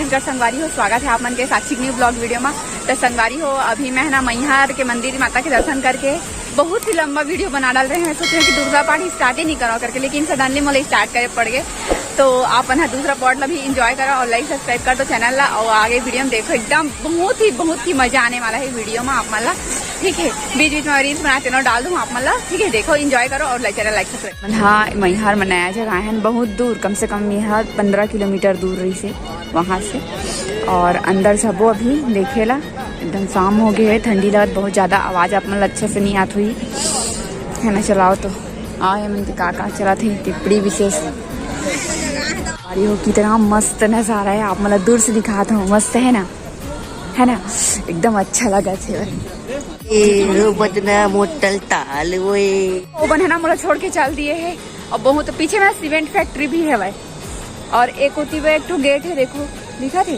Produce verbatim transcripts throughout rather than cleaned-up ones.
नमस्कार संगवारी हो, स्वागत है आप मन के साक्षी न्यू ब्लॉग वीडियो में। तो संगवारी हो, अभी मैं है ना मैहर के मंदिर माता के दर्शन करके बहुत ही लंबा वीडियो बना डाल रहे हैं। सोच रहे हैं कि दूसरा पार्ट स्टार्ट ही नहीं करो करके, लेकिन सडनली मोला स्टार्ट करे पड़ गए। तो आप मन ह दूसरा पार्ट ला भी एंजॉय करो और लाइक सब्सक्राइब कर दो चैनल ला। और आगे वीडियो में देखो, एकदम बहुत ही बहुत ही मजा आने वाला है वीडियो में आप मन ला। ठीक है, बीच बीच में रील्स बनाते ना डाल दूँ आप मन ला। ठीक है, देखो, एंजॉय करो और चैनल लाइक सब्सक्राइब। हाँ, मैहर में नया जगह आए हैं बहुत दूर, कम से कम यहाँ पंद्रह किलोमीटर दूर रही से वहाँ से। और अंदर सबो अभी देखेला, एकदम शाम हो गए है, ठंडी लगत बहुत ज्यादा, आवाज आप मन ला अच्छा से नहीं आत हुई है ना। चलाओ तो, आओ ये मन के का का चलत है, टिप्पणी विशेष। अरे हो, कितना मस्त नजारा है, आप मन ला दूर से दिखात हूँ, मस्त है ना, है ना, एकदम अच्छा लगत है। ए, रो बदना मोटल ताल ओए। वो बन है ना, मोला छोड़ के चल दिए है। और बहुत पीछे में सीमेंट फैक्ट्री भी है भाई। और एक ओती में एक ठो गेट है, देखो, दिखा थे।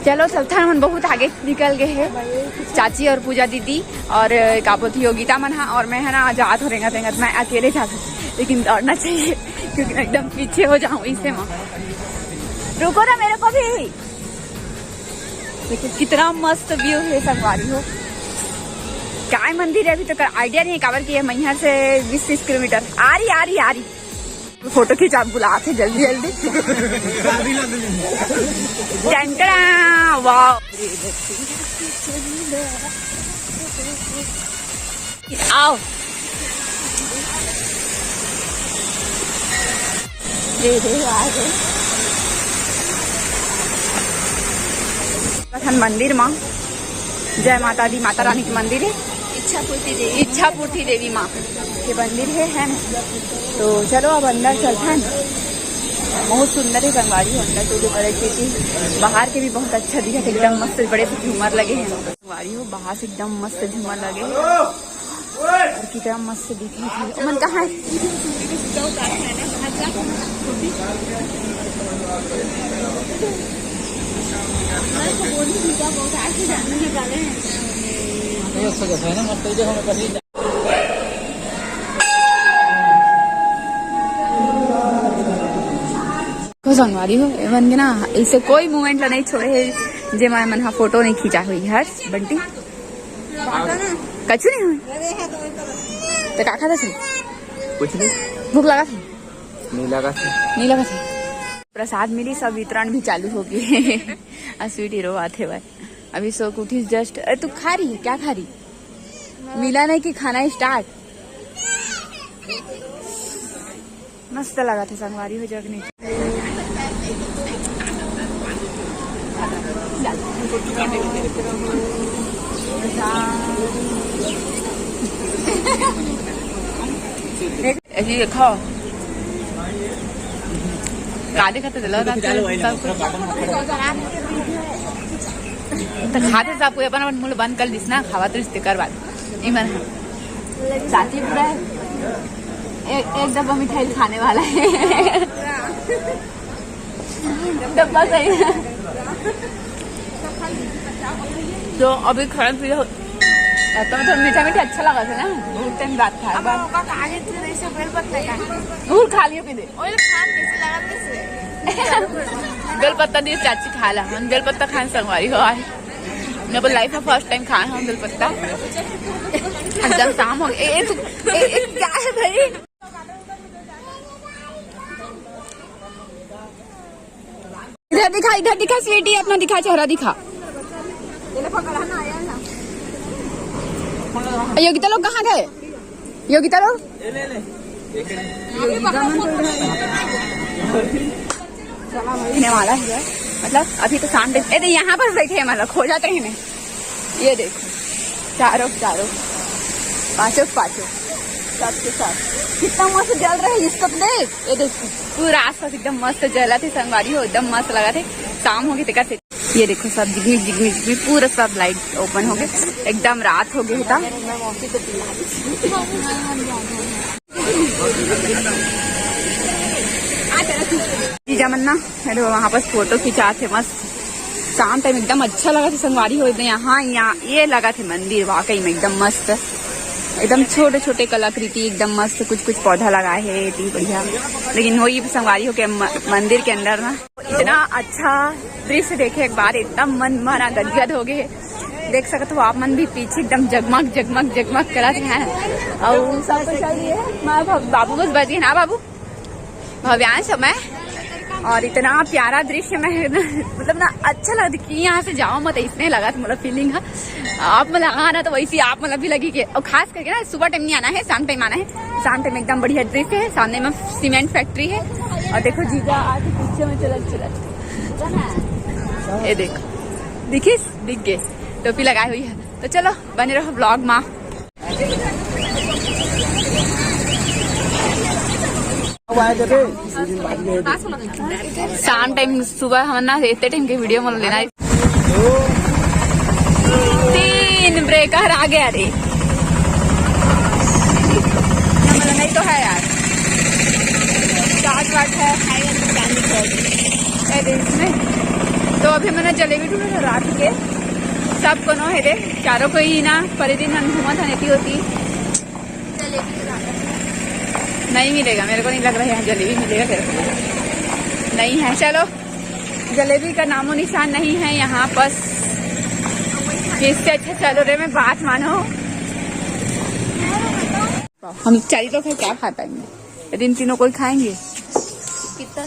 चलो चलता है, मन बहुत आगे निकल गए हैं। चाची और पूजा दीदी और, अ, का बोलती योगिता मन हा, और मैं है ना जात हो रेंगत रेंगत, मैं अकेले जात हूँ, लेकिन दौड़ना चाहिए क्योंकि मैं एकदम पीछे हो जाऊँ इसे माँ। रुको ना मेरे को भी। देखो कितना मस्त व्यू है संगवारी हो। काय मंदिर है अभी तो आइडिया नहीं है, काबर की है मैहर से बीस तीस किलोमीटर। आ रही, आ रही, आ रही। फोटो खींच, आप बुलाते जल्दी जल्दी। टंटड़ा, वाह। आओ। दे दे, आ गए। पसंद मंदिर माँ। जय माता दी, माता रानी के मंदिर है। इच्छा पूर्ति देवी। इच्छा पूर्ति देवी माँ के मंदिर है, है ना? तो चलो अब अंदर चलते हैं। बहुत सुंदर है संगवारी हो, अंदर से जो बड़े खिड़की, बाहर के भी बहुत अच्छा दिखा थे, एकदम मस्त बड़े से झूमर लगे हैं। संगवारी हो, बाहर से एकदम मस्त झूमर लगे हैं। और कितना मस्त दिख रही थी। ओमन कहाँ है? को संगवारी हो, एमन के ना ऐसे कोई मोमेंट ला नहीं छोड़े है, जेमा मन हा फोटो नहीं खींचा हुई। हर्ष, बंटी, कछु नहीं हुई। तो का खाता थे? कुछ नहीं। भूख लगा था? नहीं लगा था। नहीं लगा था। प्रसाद मिली, सब वितरण भी चालू हो गई। आ स्वीटी रो आते भाई, अभी सो के उठीस जस्ट। अरे तू खा रही है, क्या खा रही? मिला नहीं कि खाना स्टार्ट। मस्त लगा था संगवारी हो जगनी। ऐसे ही खाओ। काले खाते चला रहा था, सब कुछ। तो खाते सब कोई अपन अपन मुंह बंद कर लिस ना, खावा तो रिश्ते कर बात। इमन है। चाची पूरा है। एक, एक डब्बा मिठाई खाने वाला है। डब्बा सही है। तो अभी खाना पीना हो-, तो थोड़ा मीठा मीठा अच्छा लगा था ना, बहुत टाइम बाद खाया। अब ओका काहे तू ऐसे बेल पत्ता का? दूर खा लियो पीने। ओए खान कैसे लगा कैसे? बेल पत्ता दिए चाची खा ला, हम बेल पत्ता खान संगवारी हो आज। मैं अपन लाइफ में फर्स्ट टाइम खाए हम बेल पत्ता। एकदम शाम हो गई। ए, ए, तू, ए, ए, क्या है भाई? इधर दिखा, इधर दिखा स्वीटी, अपना दिखा, चेहरा दिखा। योगिता लोग कहाँ गए? योगिता लोग? योगिता मन तो इधर पीने वाला है, मतलब अभी तो शाम तक, ए, यहाँ पर बैठे हैं, मतलब खो जाते हैं। ये देखो, चारों चारों, पांचों पांचों, सबके साथ कितना मस्त जल रहा है इसको तो देख। ये देखो, पूरा आसपास एकदम मस्त जला थे संगवारी हो, एकदम मस्त लगा थे। शाम हो गई तेकर से। ये देखो सब जिगमिग जिगमिग जिगमिग, पूरा सब लाइट ओपन हो गए, एकदम रात हो गई था। जीजा मन ना, अरे वहाँ पास फोटो खिंचा थे मस्त। शाम टाइम एकदम अच्छा लगा था संगवारी हो। यहाँ, यहाँ ये लगा थे मंदिर, वाकई में एकदम मस्त। एकदम छोटे छोटे कलाकृति, एकदम मस्त कुछ कुछ पौधा लगाए हे, इतनी बढ़िया। लेकिन वही संगवारी हो के म-, मंदिर के अंदर ना इतना अच्छा दृश्य देखे एक बार, एकदम मन मन गदगद हो गए। देख सकत हो आप मन भी पीछे एकदम जगमग जगमग जगमग करत है। और सब कुछ चल रही है, मैं बाबू बस बच गए ना बाबू। भव्यांश मैं, और इतना प्यारा दृश्य मैं मतलब ना अच्छा लगता कि यहाँ से जाओ मत, इसने लगा तो मतलब फीलिंग है। आप मतलब आना तो वैसे आप मतलब भी लगी के, और खास करके ना सुबह टाइम नहीं आना है, शाम टाइम आना है। शाम टाइम एकदम बढ़िया दृश्य है, सामने में सीमेंट फैक्ट्री है। और देखो जीजा आज पीछे में चलत चलत, ये देखो, दिखिस, दिख गए, टोपी लगाई हुई है। तो चलो बने रहो ब्लॉग में। शाम टाइम सुबह हम ना इतने टाइम के वीडियो मन लेना है। तीन ब्रेकर आ गया रे। नहीं तो है यार, चाट वाट है, है या नहीं, क्या नहीं है। ए, देख इसमें। तो अभी मैंने जलेबी ढूंढा था रात के, सब कोनो है रे, चारों कोई ना परिधि नन घूमा था, नेती होती। जलेबी तो ज्यादा नहीं मिलेगा, मेरे को नहीं लग रहा है यहाँ जलेबी मिलेगा तेरे को। नहीं है, चलो, जलेबी का नामो निशान नहीं है यहाँ बस। इससे अच्छा चलो रे, मैं बात मानो। हम चार लोग हैं, क्या खा पाएंगे? यदि इन तीनों कोई खाएंगे। कितना?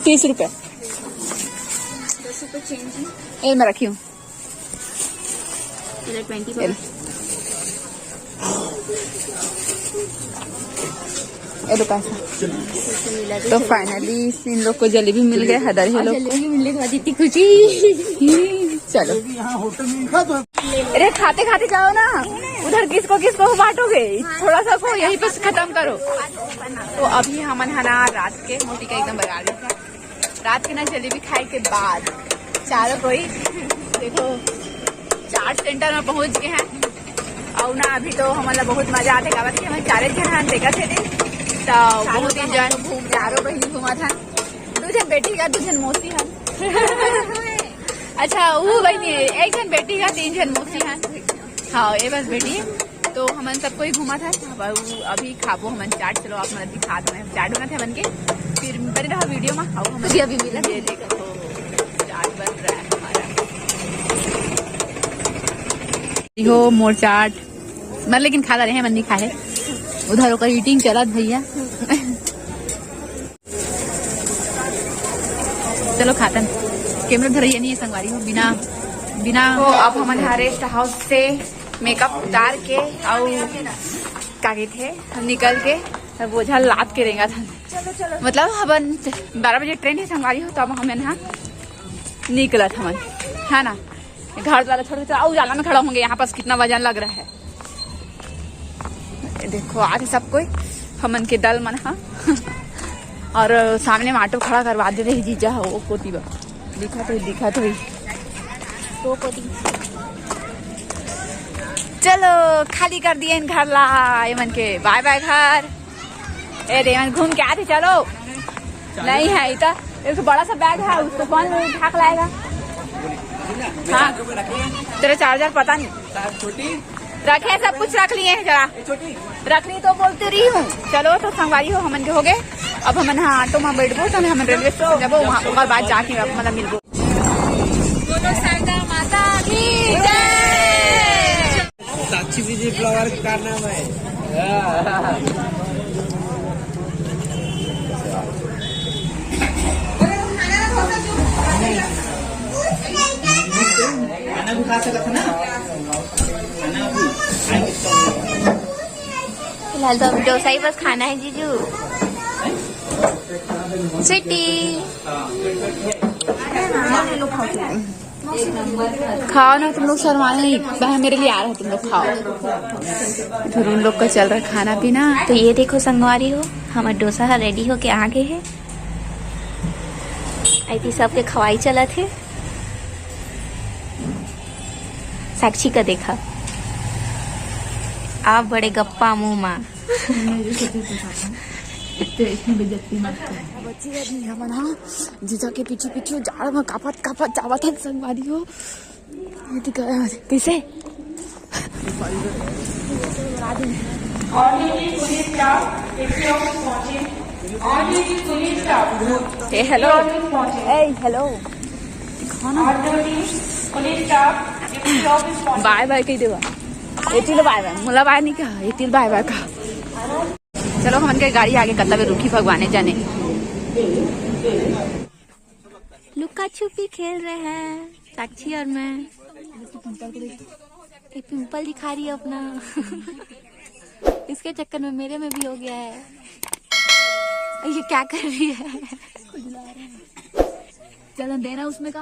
तीस रुपए। दस रुपए चेंज। ए, मैं रखी हूँ। चलो, ट्वेंटी ये लो। ये लो पैसा। तो फाइनली इन लोग को जलेबी मिल गए, हदर है लोग को। जलेबी मिलने के बाद इतनी खुशी। चलो। अरे खाते खाते जाओ ना, उधर किसको किसको बांटोगे, थोड़ा सा को यहीं पर खत्म करो। तो अभी हमन है ना रात के मोती का एकदम बगा रहे हैं। रात के ना जलेबी खाए के बाद चारों कोई देखो चाट सेंटर में पहुंच गए हैं। और ना अभी तो हमन ला बहुत मजा आथे, काबर कि हमन चारे झन हन, देखत हे रे, तो बहुत ही जन घूम, चारों बहिनी घूमत हन। दू झन बेटी का, दू झन मौसी हन। अच्छा, वो बहिनी है, एक झन बेटी का, तीन झन मौसी हन। हाँ, ये बस बेटी। तो हमन सब कोई घूमत हन। अब अभी खाबो हमन चाट। चलो, आप मन दिखात हन चाट बनत हे हमन के, फिर बने रहो वीडियो में। अब हमन जी, अभी मिला। ये देखो, चाट बन रहा है हमारा। हो मोर चाट, मैं लेकिन खा रहे हैं, मन नहीं खाए। उधर ओकर ईटिंग चलत भैया। चलो खातन, कैमरा धरैया नहीं है संगवारी हो, बिना, बिना। तो अब हमन हा रेस्ट हाउस से मेकअप उतार के, अउ का कहिथे, हम निकल के, तब बोझा लाद के रेंगत हन। मतलब हमन बारह बजे ट्रेन है संगवारी हो, तो अब हमन हा निकलत हमन, है ना। घर वाला छोड़ के, अउ उजाला में खड़ा होंगे, यहाँ पास कितना वजन लग रहा है। ये देखो, आज सब कोई हमन के दल मन हा। और सामने में ऑटो खड़ा करवा दे रही जीजा हो, वो कोती बा। दिखा तो, दिखा तो। वो कोती। चलो, खाली कर दिए इन घर ला, ये मन के। बाय बाय घर। ए दे, मन घूम के आते, चलो। नहीं है इतना, एक तो बड़ा सा बैग है, उसको कौन उठा के लाएगा? हाँ, तेरा चार्जर पता नहीं। रखे, सब कुछ रख लिए हैं जरा। रख ली तो बोलते रही हूँ। चलो तो संगवारी हो, हमन के हो गए। अब हमन हाँ ऑटो में बैठबो, तो हमन रेलवे स्टेशन जाबो, वहाँ ओकर बाद जाके मतलब मिलबो। बोलो शारदा माता की जय। साक्षी विजय फ्लावर का नाम है। खाना भी खा सकत है ना, खाना भी। फिलहाल तो अब डोसा ही बस खाना है जीजू। स्वीटी। खाओ ना तुम लोग, शर्माए नहीं, बहन मेरे लिए आ रहा है, तुम लोग खाओ। फिर उन लोग का चल रहा है खाना पीना। तो ये देखो संगवारी हो, हमार डोसा ह रेडी होके आ गए है। आई थी सबके खवाई चलत है। साक्षी का देखा, आप बड़े गप्पा मुंह मा। बच्ची है नहीं, हमन हा जीजा के पीछे पीछे जाड़ में कापत कापत जावत हन संगवारी हो। ये दिखा यार, कैसे? On duty police staff, F P office पहुंचे। On duty police staff, A hello. पहुंचे। ए hello. On duty police staff, F P office पहुंचे। बाय बाय कह देवा। एतिल बाय बाय, मोला बाय नहीं कहा, एतिल बाय बाय कहा। चलो, हमन के गाड़ी आगे, कतबे रुकी, भगवाने जाने। लुका छुपी खेल रहे हैं साक्षी और मैं। ये पिंपल दिखा रही है अपना। इसके चक्कर में मेरे में भी हो गया है। ये क्या कर रही है? जलन दे रहा उसमें का।